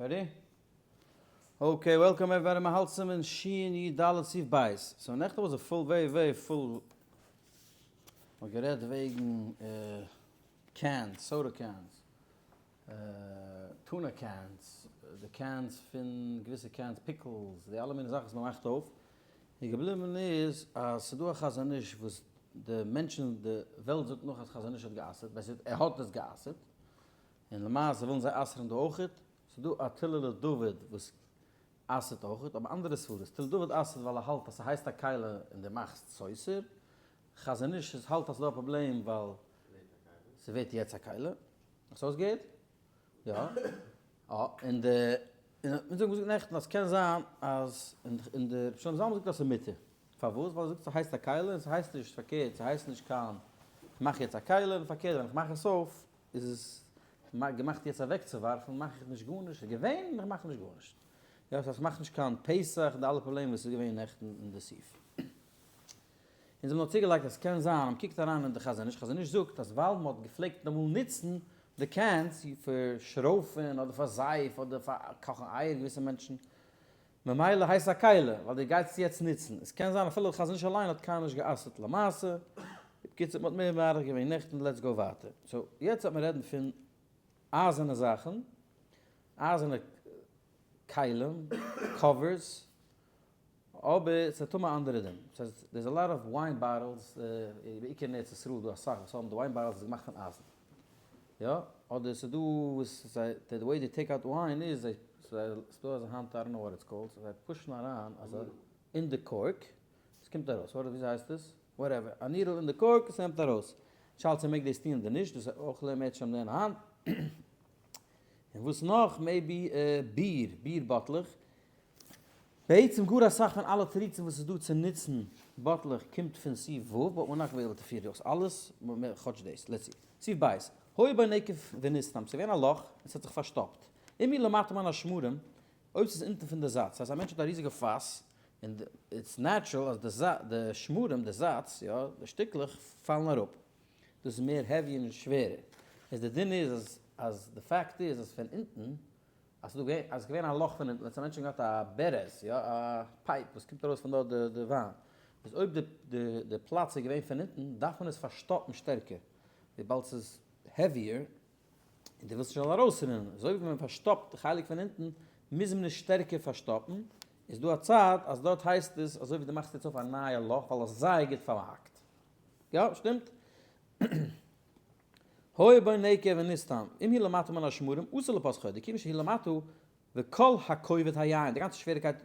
Ready? Okay, welcome everybody, מ'האלט צום אין שין י ד סעיף בית. So נעכטן was a full, very very full, מ'האט גערעדט וועגן cans, soda cans, tuna cans, די cans פון געוויסע cans, pickles, די אלע מיני זאכן וואס מ'מאכט אויף. און געבליבן איז אז ס'דא א חזון איש וואס די מענטשן, די וועלט זאגט נאך אז חזון איש האט גע'אסר'ט, בעסער ער האט עס גע'אסר'ט, און למעשה ווילן זיי אסר'ן דא אויכעט, ס'איז דא א תהלה לדוד וואס אסר'ט אויכעט, אבער אנדערע סברות, תהלה לדוד אסר'ט ווייל ער האלט אז ס'הייסט א כלי און דו מאכסט סותר, חזון איש איז האלט אז ס'איז דא א פראבלעם ווייל ס'ווערט יעצט א כלי, האסט אויסגעהערט? יא? אה, און די, און מיר האבן געזאגט נעכטן אז ס'קען זיין אז, און די רבי שלמה זלמן זאגט אז ס'איז מותר. פארוואס? ווייל ער זאגט ס'הייסט א כלי און ס'הייסט נישט פארקערט, ס'הייסט נישט קיין כ'מאך יעצט א כלי, און פארקערט ווען כ'מאך עס אויף איז עס געמאכט יעצט אוועקצואווארפן, מאך איך נישט גארנישט, ס'איז געווען און כ'מאך נישט גארנישט. יא, ס'הייסט כ'מאך נישט קיין פסח און די אלע פראבלעמען וואס איז געווען נעכטן אין די סעיף. און זיי האבן נאר צוגעלייגט אז ס'קען זיין אז מ'קוקט אריין אין די חזון איש, חזון איש זאגט אז ווייל מ'האט געפלעגט אמאל נוצן די cans פאר שרויפן אדער פאר זייף אדער פאר קאכן אייער געוויסע מענטשן, ממילא הייסט עס א כלי ווייל דו גייסט עס יעצט נוצן, עס קען זיין אפילו די חזון איש אליין האט קיינמאל נישט גע'אסר'ט למעשה, בקיצור מ'האט מער מאריך געווען נעכטן let's go ווייטער. So יעצט וועט מען רעדן פון אייזערנע זאכן, אייזערנע כלים, covers, אבער ס'האט א אנדערע דין. ס'הייסט there's a lot of wine bottles, בעיקר אין ארץ ישראל איז דא אסאך וואס האבן די wine bottles איז געמאכט פון אייזן. יא, אדער ס'איז דא וואס זיי, the way they take out wine איז זיי, ס'איז דא אזא היינט I don't know what it's called, זיי push ן אריין אזא אין די cork, עס קומט ארויס, וואט וויאזוי הייסט עס? Whatever, א needle אין די cork, עס נעמט ארויס. שאלה צו מ'מעג דאס טון אדער נישט, דאס איז אויך לערנט מען שוין היינט. און וואס נאך? Maybe ביר, ביר באטלעך. בעצם גאר אסאך פון אלע תירוצים וואס איז דא צו נוצן באטלעך קומט פון סעיף ו', but we're not able to figure אויס אלעס, כאטש דאס, let's see. סעיף ב', היה בו נקב ונסתם, ס'איז געווען א לאך און ס'האט זיך פארשטאפט. אם הוא למטה מן השמרים, אויב ס'איז אונטן פון די זאץ, ס'הייסט א מענטש האט א ריזיגע פאס, און it's natural אז די שמרים, די זאץ, יא, די שטיקלעך פאלן אראפ. דאס איז מער heavy און שווערער. איז די דין איז אז אז די פאקט איז אז פון אונטן אז ס'איז דא געווען אז ס'איז געווען א לאך פון אונטן, let's say א מענטש האט געהאט א ברז, יא, א pipe וואס קומט ארויס פון דארט די די וויין, איז אויב די די די פלאץ איז געווען פון אונטן דארף מען עס פארשטאפן שטערקער, וויבאלד ס'איז heavier און דו ווילסט נישט זאל ארויסרינען, איז אויב מען פארשטאפט די חלק פון אונטן מוז מען עס שטערקער פארשטאפן, איז דא א צד אז דארט הייסט עס אזוי ווי דו מאכסט יעצט אויף א נייע לאך ווייל עס איז זייער גוט פארהאקט. יא, שטימט? היה בו נקב ונסתם, אם הוא למטה מן השמרים, אסור לפותחו, דכיוון שהוא למטה וכל הכובד היין, די גאנצע שוועריקייט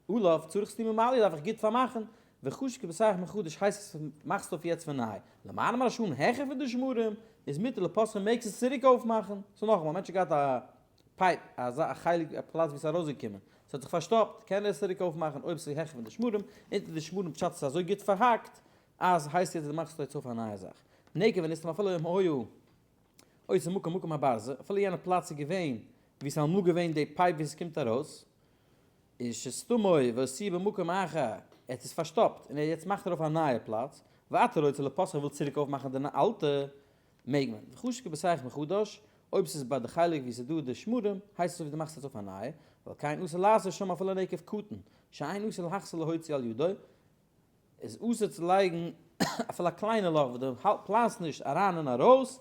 עליו, צריך סתימה מעליא דארף איך גוט פארמאכן, וחשוב כפותח מחדש הייסט עס מאכסט אויף יעצט פון ניי, למעלה מן השמרים העכער פון די שמרים, איז מותר לפותחו מעגסט עס צוריק אויפמאכן, so נאכאמאל, א מענטש האט געהאט א pipe, אזא א חלק א פלאץ ווי עס איז ארויסגעקומען, עס האט זיך פארשטאפט, קען ער עס צוריק אויפמאכן אויב עס איז העכער פון די שמרים, אונטער די שמרים פשט עס איז אזוי גוט פארהאקט, אז הייסט יעצט דו מאכסט יעצט אויף א נייע זאך. נקב ונסתם אפילו אם היה אותו מקום מקום הברזה, אפילו יענע פלאץ איז געווען ווי ס'איז אמאל געווען די pipe ווי ס'קומט ארויס, איז שסתמו והוציאו במקום אחר, ער האט עס פארשטאפט און ער יעצט מאכט ער אויף א נייע פלאץ, ועתה רוצה לפותחו וויל צוריק אויפמאכן די אלטע, מעג מען. וחשוב כפותח מחדש, אויב ס'איז ביי די חלק ווי ס'איז דא די שמרים, הייסט עס ווי דו מאכסט יעצט אויף א נייע, ועל כן אסור לעשות שם אפילו נקב קטן, שאין אסור להחזיר להוציא על ידו, איז אסור צו לייגן אפילו א קליינע לאך וואס דו פלאנסט נישט אריין און ארויס,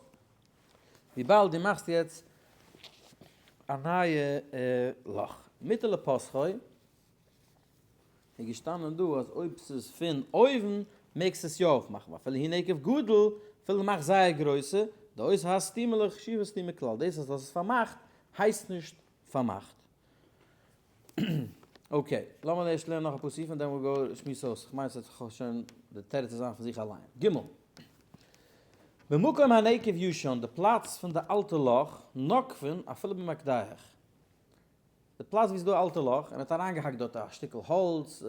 וויבאלד דו מאכסט יעצט א נייע לאך. מותר לפותחו איז געשטאנען דא אז אויב ס'איז פון אויבן מעגסטו עס יא אויפמאכן, ואפילו הוא נקב גדול, אפילו דו מאכסט זייער גרויסע, דאותה הסתימה לא חשיבה סתימה כלל, דאס אז דו האסט עס פארמאכט הייסט נישט פארמאכט. Okay, לאמיר ערשט לערנען נאך אפאר סעיפים then we'll go שמועס אויס, כ'מיין ס'וועט זיך שוין די תירוץ זיין פון זיך אליין. ג. במקום הנקב ישן, די פלאץ פון די אלטע לאך, נוקבין אפילו במקדח. די פלאץ ווי ס'איז דא א אלטע לאך, און ער האט אריינגעהאקט דארט א שטיקל האלץ,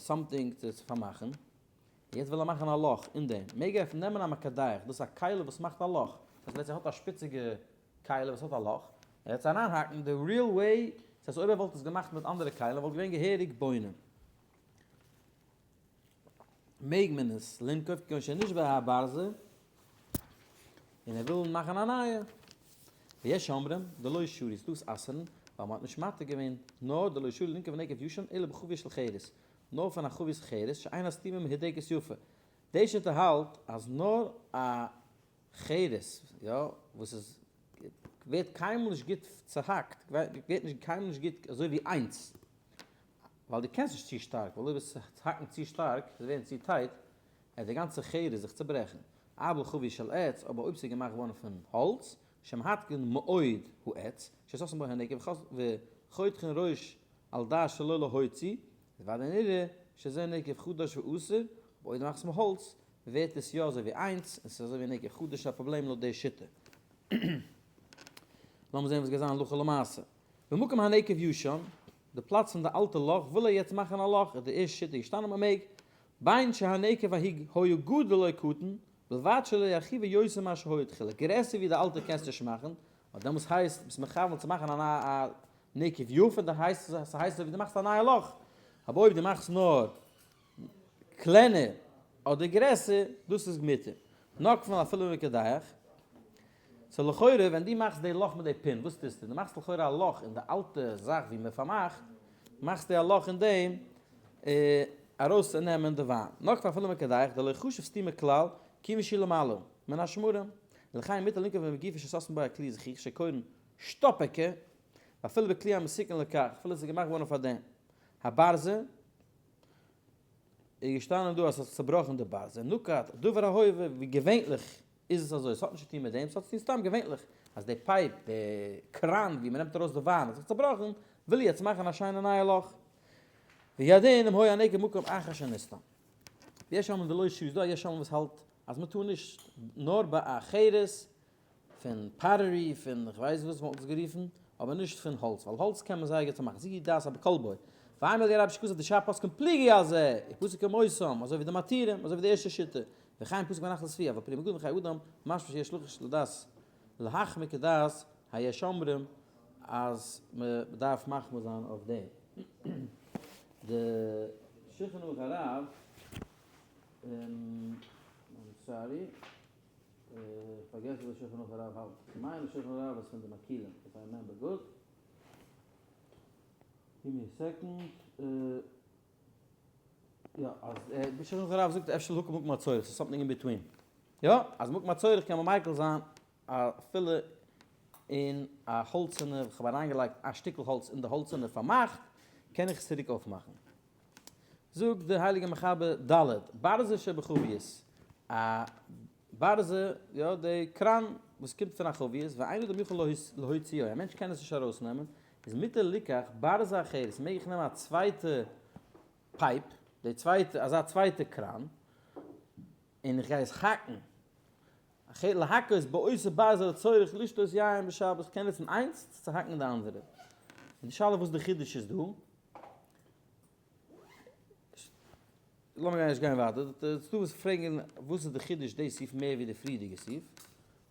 something צו פארמאכן, יעצט וויל ער מאכן א לאך אין דעם, מעג ער נעמען א מקדח, דאס איז א כלי וואס מאכט א לאך, דאס הייסט ער האט א שפיציגע כלי וואס האט א לאך, ער וועט עס אריינהאקן די real way, דאס הייסט אויב ער וואלט עס געמאכט מיט אנדערע כלים וואלט געווען געהעריג בונה. מעג מען עס לנקוב כגון שנשברה הברזה און ער וויל מאכן א נייע. ויש אומרים דלא שרי ס'דא וואס אסר'ן. ווייל מ'האט נישט מתיר געווען נאר דלא שרי לנקוב נקב ישן אלא בחבית של חרס, נאר פון א חבית חרס שאין הסתימה מהודקת יפה. די שיטה האלט אז נאר א חרס, יא, וואס איז ווערט קיינמאל נישט גוט צוהאקט, ווערט נישט קיינמאל נישט גוט אזוי ווי איינס, ווייל דו קענסט נישט צו שטארק, ווייל אויב עס האקן צו שטארק, עס ווערן צו tight, עט די גאנצע חרס זיך צוברעכן. אבל חבית של עץ, אבער אויב ס'איז געמאכט געווארן פון האלץ, שמהדקין מאוד העץ, שסותמין בו הנקב וחותכין ראש על דעת שלא להוציא, איז ודאי נראה שזה נקב חדש ואסור, אבער אויב דו מאכסט מיט האלץ, ווערט עס יא אזוי ווי איינס, און ס'איז אזוי ווי נקב חדש א פראבלעם לויט די שיטה. לאמיר זען וואס גייט זיין הלכה למעשה. במקום הנקב ישן, די פלאץ פון די אלטע לאך וויל ער יעצט מאכן א לאך, איז די ערשטע שיטה געשטאנען מ'מעג, בין שהנקב ההוא היה גדול או קטן, בלבד שלא ירחיבו יותר מה שהיה תחילה, גרעסער ווי די אלטע קענסטו נישט מאכן, ווייל דעמאלטס הייסט ביסט מכוון צו מאכן א נקב יפה, דאן הייסט עס ס'הייסט אזוי ווי דו מאכסט א נייע לאך, אבער אויב דו מאכסט נאר קלענער אדער גרעסער, דאס איז מותר. נוקבין אפילו בקדח. so לכאורה ווען דו מאכסט די לאך מיט די pin, וואס טוסטו? דו מאכסט לכאורה א לאך אין די אלטע זאך ווי מען פארמאכט, מאכסטו א לאך אין דעם ארויסצונעמען די וויין. נוקבין אפילו בקדח, דלא חשיב סתימה כלל, כיוון שהיא למעלה מן השמרים. ולכן מותר לנקוב בגופו שסותמין בו הכלי זכוכית שקורין שטאפעקע, ואפילו בכלי המתוקן לכך, אפילו עס איז געמאכט געווארן פאר דעם. הברזה. איז געשטאנען דא אז ס'האט זיך צובראכן די ברזל, נקט דבר ההווה, ווי געווענליך איז עס אזוי, ס'האט נישט צו טון מיט דעם, ס'האט צו טון סתם געווענליך אז די pipe, די קראן ווי מ'נעמט ארויס די וויין האט זיך צובראכן, וויל יעצט מאכן א שיינע נייע לאך. והוא הדין אם היה הנקב במקום אחר שנסתם. ויש אומרים דלא שרי, ס'דא א יש אומרים וואס האלט אז מ'טאר נישט נאר ביי א חרס פון pottery, פון כ'ווייס וואס מ'וואלט עס גערופן, אבער נישט פון האלץ, ווייל האלץ קען מען זייער גוט פארמאכן, זו דעת אבא כלבו. ואימא לי רב שכתב דשאר פוסקים פליגי על זה, ופסק כמותם, אזוי ווי די מתירים, אזוי ווי די ערשטע שיטה, וכן פסק בנחלת צבי, אבל פרי מגדים וחיי אדם, משמע שיש לחוש לדעת להחמיר כדעת היש אומרים אז מ'דארף מחמיר זיין אויף דעם. די שולחן ערוך הרב, I'm sorry. כ'פארגעס וואס די שולחן ערוך הרב האלט. כ'מיין די שולחן ערוך הרב איז פון די מקילים, if I remember good. Give me a second. יא, אז די שולחן ערוך הרב זאגט אפשר להקל במקום הצורך, ס'איז something in between. יא, אז מקום הצורך קען מען מיקל זיין אפילו אין א האלצערנע, כ'האב אריינגעלייגט א שטיקל האלץ אין די האלצערנע פארמאכט, קען איך עס צוריק אויפמאכן. זאגט דער הייליגער מחבר ד' ברזא שבחבית, א ברזא, יא, די קראן וואס קומט פון א חבית, ואין אדם יכול להוציאו, א מענטש קען עס נישט ארויסנעמען, איז מותר ליקח ברזא אחרת, מעג איך נעמען א צווייטע pipe, די צווייטע, אזא צווייטע קראן, און איך גיי עס האקן, אחרת להכות באותה ברזא לצורך לשתות יין בשבת, איך קען נוצן איינס צו צוהאקן די אנדערע. און די שאלה וואס די חידוש איז דא. לאמיר נישט גיין ווייטער, ס'דא וואס פרעגן וואס איז די חידוש די סעיף מער ווי די פריערדיגע סעיף,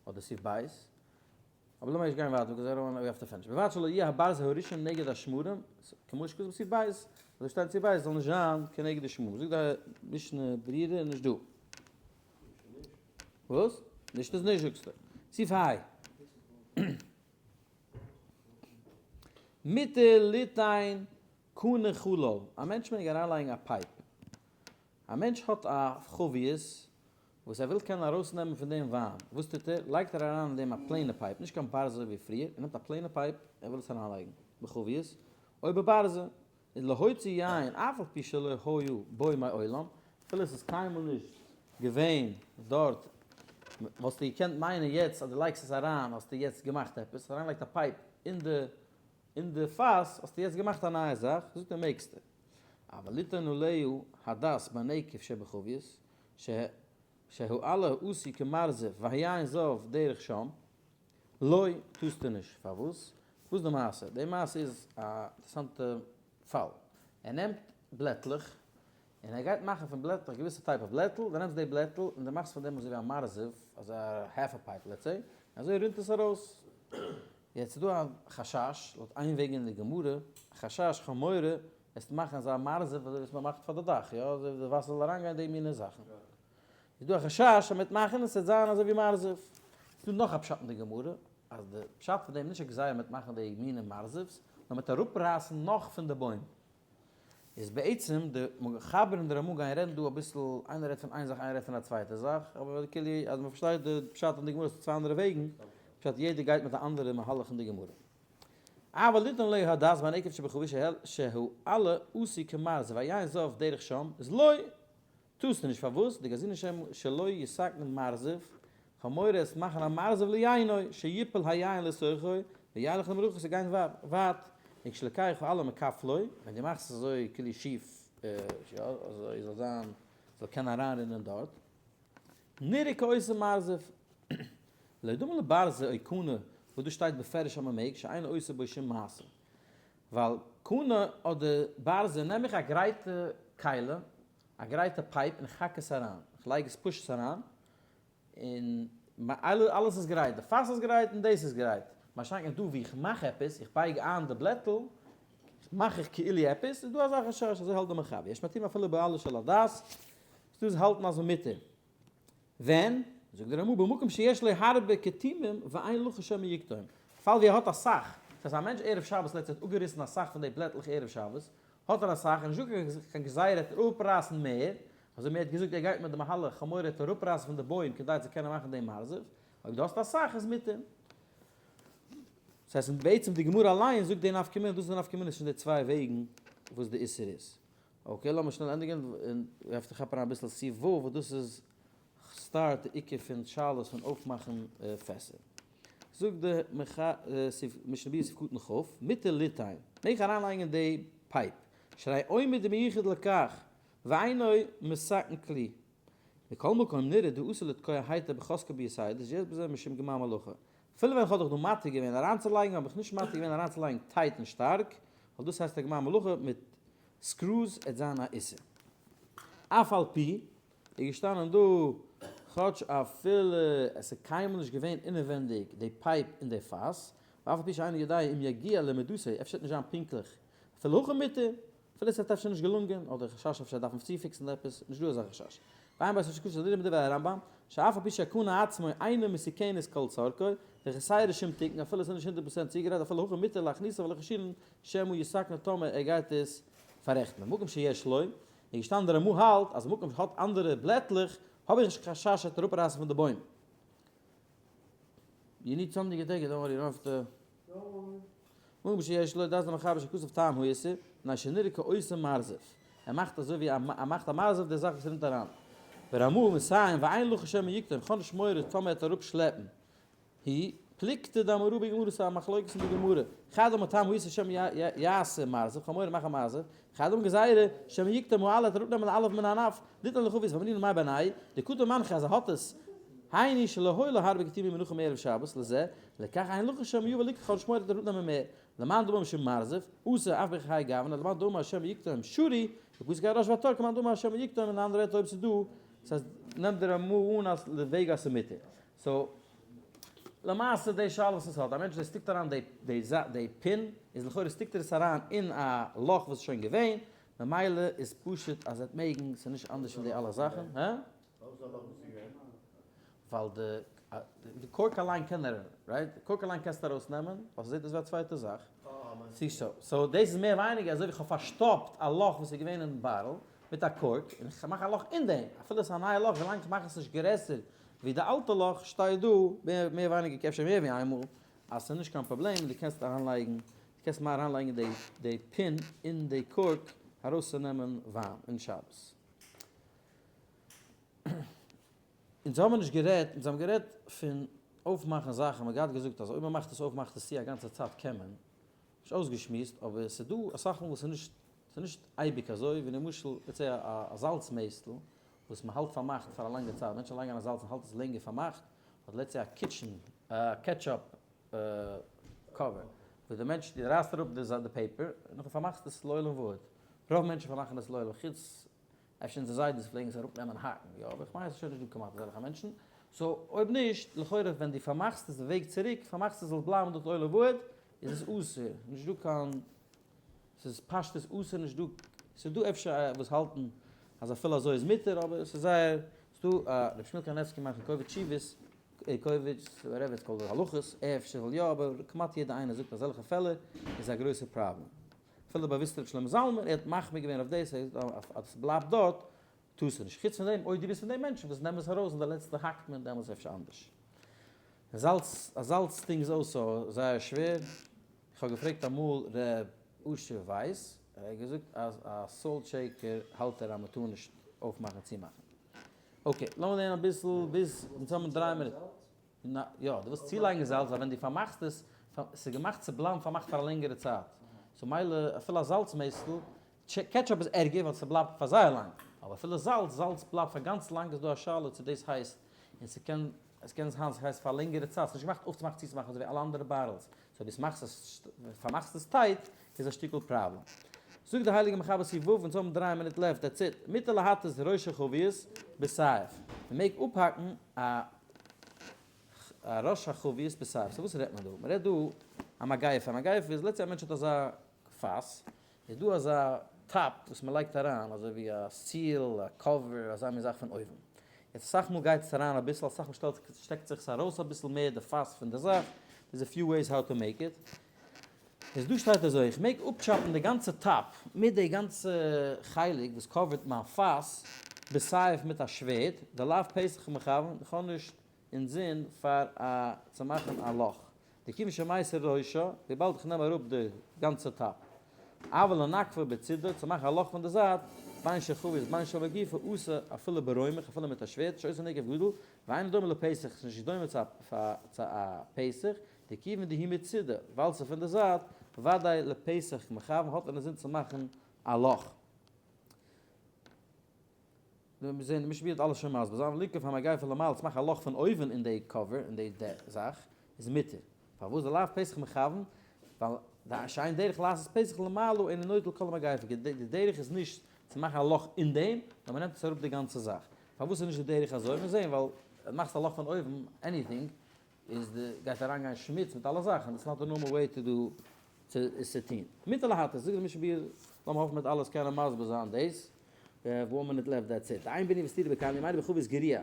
אדער סעיף בית, אבער לאמיר נישט גיין ווייטער because I don't want to have to finish. ובלבד שלא יהיה הברזל הראשון נגד השמרים, כמו שכתוב בסעיף בית, אזוי שטייט אין סעיף בית, זאל נישט זיין כנגד די שמרים. זאגט די משנה ברורה נישט דא. וואס? נישט איז נישט זאגסטו. סעיף ה'. מותר ליתן קנה חלל, א מענטש מעג אריינלייגן א pipe. א מענטש האט א חבית וואס ער וויל קענען ארויסנעמען פון דעם וויין, וואס טוט ער? לייגט ער אריין אין דעם א פלעינע pipe, נישט קיין ברזא אזוי ווי פריער, ער נעמט א פלעינע pipe, ער וויל עס אריינלייגן בחבית, או בברזא, איז להוציא יין אף על פי שלא היה בו מעולם, אפילו עס איז קיינמאל נישט געווען דארט, וואלסטו געקענט מיינען יעצט אז דו לייגסט עס אריין האסטו יעצט געמאכט עפעס, אריינגעלייגט א pipe אין די אין די פאס האסטו יעצט געמאכט א נייע זאך, זאגט ער מעגסטו. אבל ליתן עליה הדס בנקב שבחבית, שהעלה עשוי כמרזב והיין זב דרך שם, לא, טוסטו נישט. פארוואס? וואס די מעשה? די מעשה איז א אינטערעסאנטע פאל. ער נעמט בלעטלעך, און ער גייט מאכן פון בלעטלעך געוויסע type of בלעטל, דו נעמסט די בלעטל און דו מאכסט פון דעם אזוי ווי א מרזב, אזא half a pipe let's say, אזוי רינט עס ארויס. יעצט איז דא א חשש, לויט איין וועג אין די גמרא, א חשש חמורה, עס מאכן אזא מרזב אזוי ווי עס מען מאכט פאר די דאך, יא, אזוי ווי די וואסער זאל אריינגיין די מיני זאכן. איז דא א חשש אז מ'וועט מאכן עס וועט זיין אזוי ווי מרזב. ס'איז דא נאך א פשט אין די גמרא, אז די פשט פון דעם נישט א גזירה מ'וועט מאכן די מיני מרזב'ס, נאר מ'וועט אראפרייסן נאך פון די בוים. איז בעצם די מחבר און די רמא גייען רעדן דא אביסל, איינער רעדט פון איין זאך איינער רעדט פון א צווייטע זאך, אבער כאילו אז מען פארשטייט די פשט אין די גמרא איז צוויי אנדערע וועגן, פשט יעדער גייט מיט א אנדערע מהלך אין די גמרא. אבל ליתן עליה הדס בין עקב שבחבית שהעלה עשוי כמרזב ויין זב דרך שם איז לא טארסטו נישט פארוואס דגזינן שם שלא יסכן מרזב כ'האב מורא עס מאכן א מרזב ליינו שיפול היין לתוכו וילך למרחוק ס'גייט ווייט וכשלקח העלה מקפלו ווען דו מאכסט עס אזוי כאילו שיף יא אזוי זאל זיין זאל קענען אריינרינען דארט נראה כעושה מרזב לא דומה לברזא או קנה וואס דא שטייט בפירוש אז מ'מעג שאין עושה בו שום מעשה ווייל קנה אדער ברזא נעם איך א גרייטע כלי א גרייטע pipe און איך האק עס אריין, איך לייג עס push עס אריין, און אלעס איז גרייט, די פאס איז גרייט און דאס איז גרייט, מה שאין כן דא ווי איך מאך עפעס, איך בייג איין די בלעטל, מאך איך כאילו עפעס, איז דא אזא חשש, אזוי האלט די מחבר, יש מתירים אפילו בעלה של הדס, איז דא וואס האלטן אז מותר. ווען? זאגט דער רמא במקום שיש לו הרבה קטומים ואין לך שמא יקטום, פאל ווי ער האט אסאך, דאס הייסט א מענטש ערב שבת let's say האט אפגעריסן אסאך פון די בלעטלעך ערב שבת, האט ער אסאך, און נישטא קיין גזירה ער וועט אפרייסן מער, אזוי ווי ער האט געזאגט ער גייט מיט די מהלך חמור ער וועט אראפרייסן פון די בוים כדי צו קענען מאכן דעם מרזב, אויב דו האסט אסאך איז מותר. דאס הייסט בעצם די גמרא אליין זאגט די נפקא מינה, דאס איז די נפקא מינה צווישן די צוויי וועגן וואס די איסור איז. okay לאמיר שנעל ענדיגן און אפשר כאפן אריין אביסל סעיף ו' וואס דאס איז start די עיקר פון שאלות פון אויפמאכן פעסער. זאגט די משנה ברורה סעיף קטן כ', מותר ליתן, מעג איך אריינלייגן די pipe, שהרי עומד ומיוחד לכך, ואינו מתקן כלי. מכל מקום נראה דאסור לתקוע היטב בחזקה ביתידות, יש בזה משום גמר מלאכה. אפילו ווען איך האב דיך דא מתיר געווען אריינצולייגן האב איך נישט מתיר געווען אריינצולייגן tight און שטארק, ווייל דאס הייסט א גמר מלאכה מיט screws עט זיין א איסור. אף על פי איז געשטאנען דא כאטש אפילו עס איז קיינמאל נישט געווען אינעווענדיג די pipe אין די פאס, ואף על פי שאינו יודע אם יגיע למידתו, אפשר וועט נישט זיין פונקטליך אפילו הכי מותר, אפילו עס וועט אפשר נישט געלונגען, אדער חשש אפשר דארף מען צופיקסן עפעס, נישט דא אזא חשש. ועיין בתוספות שקשה על מדברי הרמב"ם, שאף על פי שהקנה עצמו אינו מתוקנת כל צרכו, וחסרה שום תיקון, אפילו עס איז נישט הונדערט פראצענט צוגעגרייט, אפילו הכי מותר להכניסה ולא חיישינן שמא יתקנה טאמער ער גייט עס פאררעכטן. במקום שיש לו, איז געשטאנען די רמא האלט אז במקום האט אנדערע בלעטלעך האב איך נישט קיין חשש ער וועט אראפרייסן פון די בוים. You need something to take it, don't worry, you don't have to. במקום שיש לו, דעת המחבר שכתב טעם האיסור, מפני שנראה כעושה מרזב. ער מאכט אזוי ווי ער מאכט א מרזב די זאך וואס רינט אריין. ורמא מסיים ואין לך שמא יקטום, כ'האב נישט מורא טאמער ער וועט אראפשלעפן. היא פלוגתא דאמרוה בגמרא ס'איז א מחלוקת אין די גמרא, חד אמר טעם האיסור שמא יעשה מרזב, כ'האב מורא מאך א מרזב, חד אמר גזירה שמא יקטום העלה ער וועט אראפנעמען די אלף מן הענף, ליתן לחבית ואמרינן מאי בינייהו, דקטם מנחי אז ער האט עס, היינו שלא היה לו הרבה קטומים מונחים מערב שבת לזה, לכך אין לך שמא יבא ליקט כ'האב נישט מורא ער וועט אראפנעמען מער, למאן דאמר משום מרזב, אסור אף בכהאי גוונא, למאן דאמר שמא יקטום שרי, ופסק הראש והטור כמאן דאמר שמא יקטום אין אנדערע ווערטער אויב ס'איז דא, ס'הייסט נעמט די רמא אן אז די וועג אז ס'איז מותר. so למעשה די שאלה וואס עס האט, א מענטש וואס stick ט אריין די די די pin, איז לכאורה stick ט ער עס אריין אין א לאך וואס איז שוין געווען, ממילא איז פשוט אז ער וועט מעגן, ס'איז נישט אנדערש פון די אלע זאכן, הא? פארוואס א לאך וואס איז געווען? ווייל די די cork אליין קען ער, right? די cork אליין קענסטו ארויסנעמען, ווייל ס'זעט אויס ווי א צווייטע זאך. so דאס איז מער ווייניגער אזוי ווי כ'האב פארשטאפט א לאך וואס איז געווען אין barrel מיט א cork, און כ'מאך א לאך אין דעם, אפילו עס איז א נייע לאך, ווילאנג כ'מאך עס נישט גרעסער ווי די אלטע לאך שטייט דא מער ווייניגער אפשר מער ווי איינמאל אז ס'איז נישט קיין פראבלעם דו קענסט אריינלייגן דו קענסט מער אריינלייגן די די pin אין די cork ארויסצונעמען וויין אין שבת. אונז האבן נישט גערעדט אונז האבן גערעדט פון אויפמאכן זאכן מ'האט געהאט געזאגט אז אויב מ'מאכט עס אויף מאכט עס צו א גאנצע צייט קען מען נישט אויסגעשמועסט אבער ס'איז דא אסאך מאל וואס ס'איז נישט ס'איז נישט אייביג אזוי ווי למשל let's say א זאלץ מעסטל וואס מען האלט פארמאכט פאר א לאנגע צייט, מענטשן לייגן אריין זאלץ און האלט עס לענגער פארמאכט, אדער let's say א kitchen ketchup cover, וואס די מענטש, דו רייסט אראפ די paper, און נאכדעם פארמאכסטו עס לעולם ועד, רוב מענטשן פארמאכן עס לעולם, חוץ אפשר אונזער זיידעס פלעגן עס אראפנעמען און האקן, יא, אבער איך מיין עס איז שוין נישט דא כמעט אזעלכע מענטשן, so אויב נישט, לכאורה ווען דו פארמאכסט עס די וועג צוריק, פארמאכסט עס זאל בלייבן דארט לעולם ועד, איז עס אסור, נישט דא קיין. ס'איז פשטות אסור נישט דא, ס'איז דא אפשר וואס האלטן אז אפילו אזוי איז מותר אבער ס'איז זייער, ס'איז דא א ר' שמואל קאניעווסקי מאכט אין קובץ תשובות. קובץ, whatever it's called, הלכות, אפשר זאל יא, אבער כמעט יעדער איינער זאגט אזעלכע פעלער איז א גרויסע פראבלעם. אפילו באוויסט ר' שלמה זלמן, ער האט מחמיר געווען אויף דאס, ער האט געזאגט אז עס בלייבט דארט, טוסטו נישט. חוץ פון דעם, אויב דו ביסט פון די מענטשן וואס נעמען עס ארויס אין די לעצטע האקט מען, דעמאלטס אפשר אנדערש. זאלץ, א זאלץ דינג איז אויך זייער שווער. איך האב געפרעגט אמאל ר' אשר ווייס, ער האט געזאגט אז א salt shaker האלט ער אז מען טאר נישט אויפמאכן און צומאכן. okay, לאמיר לערנען אביסל ביז אונז האבן 3 מינוט. יא, דו ווילסט צולייגן זאלץ ווייל ווען דו פארמאכסט עס, ס'איז געמאכט צו בלייבן פארמאכט פאר א לענגערע צייט. so מילא אפילו א זאלץ מעסטל, ketchup איז ערגער ווייל ס'בלייבט פאר זייער לאנג, אבער אפילו זאלץ, זאלץ בלייבט פאר גאנץ לאנג איז דא א שאלה צו דאס הייסט, און ס'קען, עס קען זיין ס'הייסט פאר א לענגערע צייט, ס'נישט געמאכט אויפצומאכן צוצומאכן אזוי ווי אלע אנדערע bottles, so דאס מאכסט עס, פארמאכסט עס tight, איז א שטיקל פראבלעם. זאגט די הייליגע מחבר סי' ו', אונז האבן 3 מינוט left, that's it, מותר להתיז ראש החבית בסייף, מ'מעג אפהאקן א ראש החבית בסייף, so וואס רעדט מען דא? מ'רעדט דא א מגיפה, א מגיפה איז let's say א מענטש האט אזא פאס, איז דא אזא top וואס מען לייגט אריין אזוי ווי א seal, א cover, אזא מין זאך פון אויבן. יעצט אסאך מאל גייט עס אריין אביסל, אסאך מאל שטעלט שטעקט זיך עס ארויס אביסל מער די פאס פון די זאך, there's a few ways how to make it. איז דא שטייט אזוי, איך מעג אפטשאפן די גאנצע top מיט די גאנצע חלק וואס cover ט מיין פאס בסייף מיט א שווערד, דלאו פתח מכוון, איך האב נישט אינזין פאר א צו מאכן א לאך, דכיון שמסיר ראשה, וויבאלד איך נעם אראפ די גאנצע top. אבל לנקבו בצידו, צו מאכן א לאך פון די זייט, בין של חבית בין של מגיפה, אסור אפילו ברומח, אפילו מיט א שווערד, שעושה נקב גדול, ואינו דומה לפתח, ס'איז נישט דומה צו א פתח, דכיון דהוא מצידו, ווייל ס'איז פון די זייט, ודאי לפתח מכוון, האט ער אינזין צו מאכן א לאך. מיר זעהן די משנה ברורה האט אלעס שוין מסביר זיין, וליקוף המגיפה למעלה צו מאכן א לאך פון אויבן אין די cover אין די זאך איז מותר, פארוואס דלאו פתח מכוון, ווייל די שאין דרך לעשות פתח למעלה אינו נוטל כל המגיפה, די דרך איז נישט צו מאכן א לאך אין דעם, נאר מען נעמט עס אראפ די גאנצע זאך, פארוואס איז נישט די דרך אזוי, מיר זעהן ווייל מאכסט א לאך פון אויבן anything איז די גייט אריין גיין שמוץ מיט אלע זאכן, it's not the normal way to do צו עס צו טון. מותר להתיז, זאגט די משנה ברורה, לאמיר האפן מ'וועט אלעס קענען מסביר זיין דאס, one minute left that's it. אין בינוי וסתירה בכאן, ימיינו בחבית גרוע,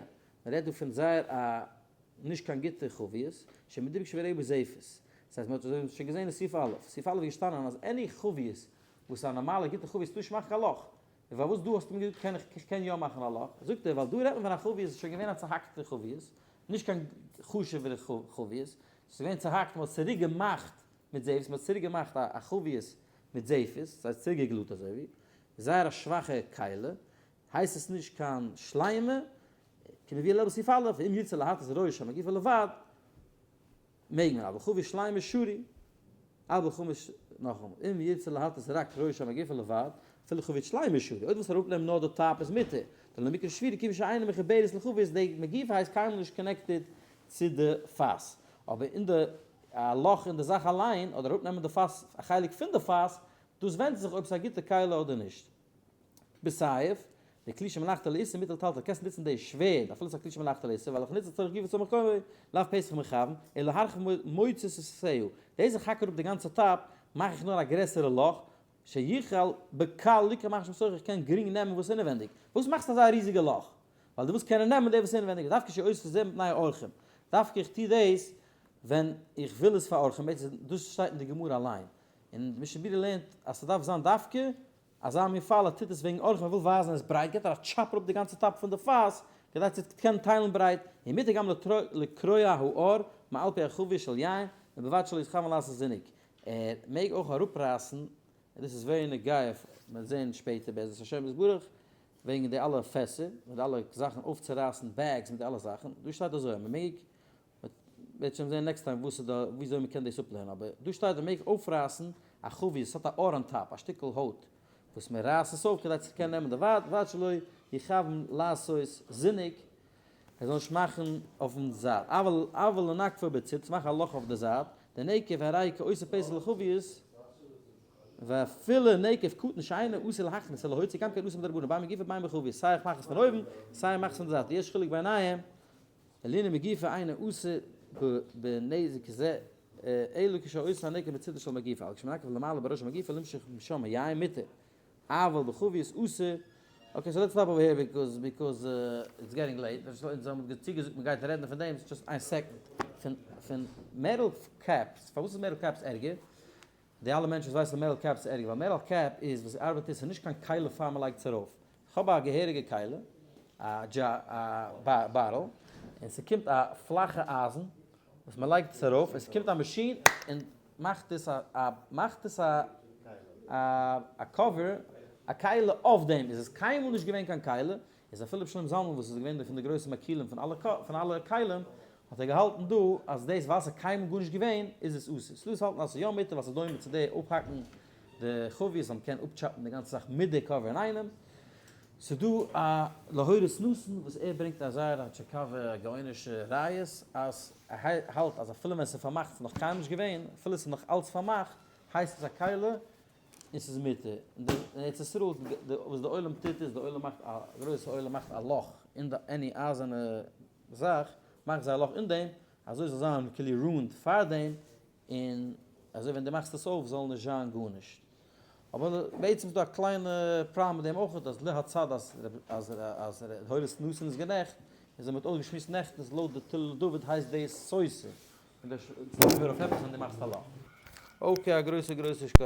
מ'רעדט דא פון זייער א נישט קיין גוטע חבית, שמדובק שבריה בזפת. דאס הייסט מ'האט אזוי שוין געזען אין סעיף א', סעיף א' איז געשטאנען אז any חבית וואס איז א נארמאלע גוטע חבית טאר נישט מאכן קיין לאך, און פארוואס דא האסטו מיר געזאגט קען איך איך קען יא מאכן א לאך, זאגט ער ווייל דא רעדט מען פון א חבית איז שוין געווען א צוהאקטע חבית, נישט קיין חשוב'ערע חבית, ס'איז געווען צוהאקט, מ'האט צוריק געמאכט מיט זפת, מ'האט צוריק געמאכט א חבית מיט זפת, ס'הייסט צוריק געגלוט אזוי ווי, זייער א שוואכע כלי, הייסט עס נישט קיין שלימה, כמבואר לעיל בסעיף א', ואם ירצה להתיז ראש המגיפה לבד, מעג מען, אבל חבית שלימה שרי, אבל חמש, נאכאמאל, אם ירצה להתיז רק ראש המגיפה לבד, אפילו חבית שלימה שרי, אויב ווילסט אראפנעמען נאר די top איז מותר, דלא מיקרי שבירה כיוון שאינה מחוברת לחבית, די מגיפה הייסט קיינמאל נישט connected צו די פאס, אבער אין די א לאך אין די זאך אליין, אדער אראפנעמען די פאס, א חלק פון די פאס, דאס ווענדט זיך אויב ס'איז א גוטע כלי אדער נישט. בסייף, די כלי שמלאכתו לאיסור מותר לטלטל, קענסט נוצן די שווערד אפילו ס'איז א כלי שמלאכתו לאיסור, ווייל איך נוץ לצורך גופו צורך מקומו, לאו פתח מכוון, אלא להרחיב מוצא שפתיה. דאס איך האק אראפ די גאנצע top, מאך איך נאר א גרעסערע לאך, שיוכל בקל ליקח מה שבתוכה, איך קען גרינג נעמען וואס אינעווענדיג. וואס מאכסטו אזא ריזיגע לאך? ווייל דו ווילסט קענען נעמען די וואס אינעווענדיג, דווקא שעושה זה מפני האורחים. דווקא איך טו דאס ווען איך וויל עס פאר אורחים, דאס שטייט אין די גמרא אליין. און די משנה ברורה לערנט אז ס'דארף זיין דווקא אזא מין פאל ער טוט עס וועגן אורחים ער וויל ווייזן ער איז ברייט געט ער א טשאפ אראפ די גאנצע top פון די פאס כדי צו קענען טיילן ברייט, ומותר גם לקרוע העור מעל פי החבית של יין ובלבד שלא יתכוון לעשות זינוק ער מעג אויך אראפרייסן, און דאס איז very נוגע מ'וועט זען שפעטער בעזרת השם יתברך וועגן די אלע פעסער מיט די אלע זאכן אויפצורייסן bags מיט די אלע זאכן, דא שטייט אזוי אז מ'מעג מ'וועט שוין זען next time וואס איז דא וויאזוי מ'קען דאס אפלערנען אבער דא שטייט מ'מעג אויפרייסן א חבית עס האט א עור on top א שטיקל הויט וואס מ'רייסט עס אויף כדי צו קענען נעמען די ווייט ובלבד שלא יכוון לעשות זינוק ער זאל נישט מאכן אויפן זייט אבל אבל לנקבו בצד צו מאכן א לאך אויף די זייט דנקב הרי כעושה פתח לחבית ואפילו נקב קטן שאינו עשוי להכניס ולהוציא גם כן אסור מדרבנן בין מגיפה בין בחבית סיי איך מאך עס פון אויבן סיי איך מאך עס פון די זייט יש חילוק ביניהם לענין מגיפה אינו אסור בנזק זה אלא כשעושה הנקב בצידה של מגיפה, אבל כשמנקב למעלה בראש המגיפה למשוך משם היין מותר, אבל בחבית אסור. Okay, so let's stop over here because it's getting late. אונז האבן צוגעזאגט מ'גייט רעדן פון דעם, just איין second. פון metal caps, פארוואס איז metal caps ערגער? די אלע מענטשן וואס ווייסן metal caps איז ערגער, ווייל metal cap איז וואס ארבעט איז, ס'איז נישט קיין כלי פאר מ'לייגט עס ארויף. כ'האב א געהעריגע כלי, א jar, א bottle, און ס'קומט א פלאכע אייזן וואס מ'לייגט עס ארויף, און ס'קומט א מאשין און מאכט עס א מאכט עס א א cover, א כלי אויף דעם, איז עס קיינמאל נישט געווען קיין כלי, איז אפילו רבי שלמה זלמן וואס איז געווען פון די גרויסע מקילים פון אלע פון אלע כלים, האט ער געהאלטן דא אז דאס ווייל ס'איז קיינמאל גארנישט געווען איז עס אסור. ס'דא וואס האלטן אז ס'איז יא מותר ווייל ס'איז דומה צו די אפהאקן די חבית אז מ'קען אפטשאפן די גאנצע זאך מיט די cover אינאיינעם. ס'איז דא א להורות נתן וואס ער ברענגט א זייער א טשיקאווע גאונישע ראיות אז ער האלט אז אפילו ווען ס'איז פארמאכט ס'איז נאך קיינמאל נישט געווען, אפילו ס'איז נאך אלץ פארמאכט הייסט עס א כלי און ס'איז מותר. אין ארץ ישראל וואס די עולם טוט איז די עולם מאכט א גרויסע עולם מאכט א לאך אין די any אייזערנע זאך מאכט זיי א לאך אין דעם אזוי זאל זיין כאילו רונד פאר דעם און אזוי ווען דו מאכסט עס אויף זאל נישט זיין גארנישט. אבער בעצם איז דא א קליינע פראבלעם מיט דעם אויך אז להצד אז אז אז הורות נתן איז גערעכט איז אז מ'האט אויסגעשמועסט נעכטן אז לויט די תהלה לדוד הייסט דאס סותר און דער ס'איז עובר אויף עפעס ווען דו מאכסט א לאך. Okay, א גרויסע גרויסע שכוח.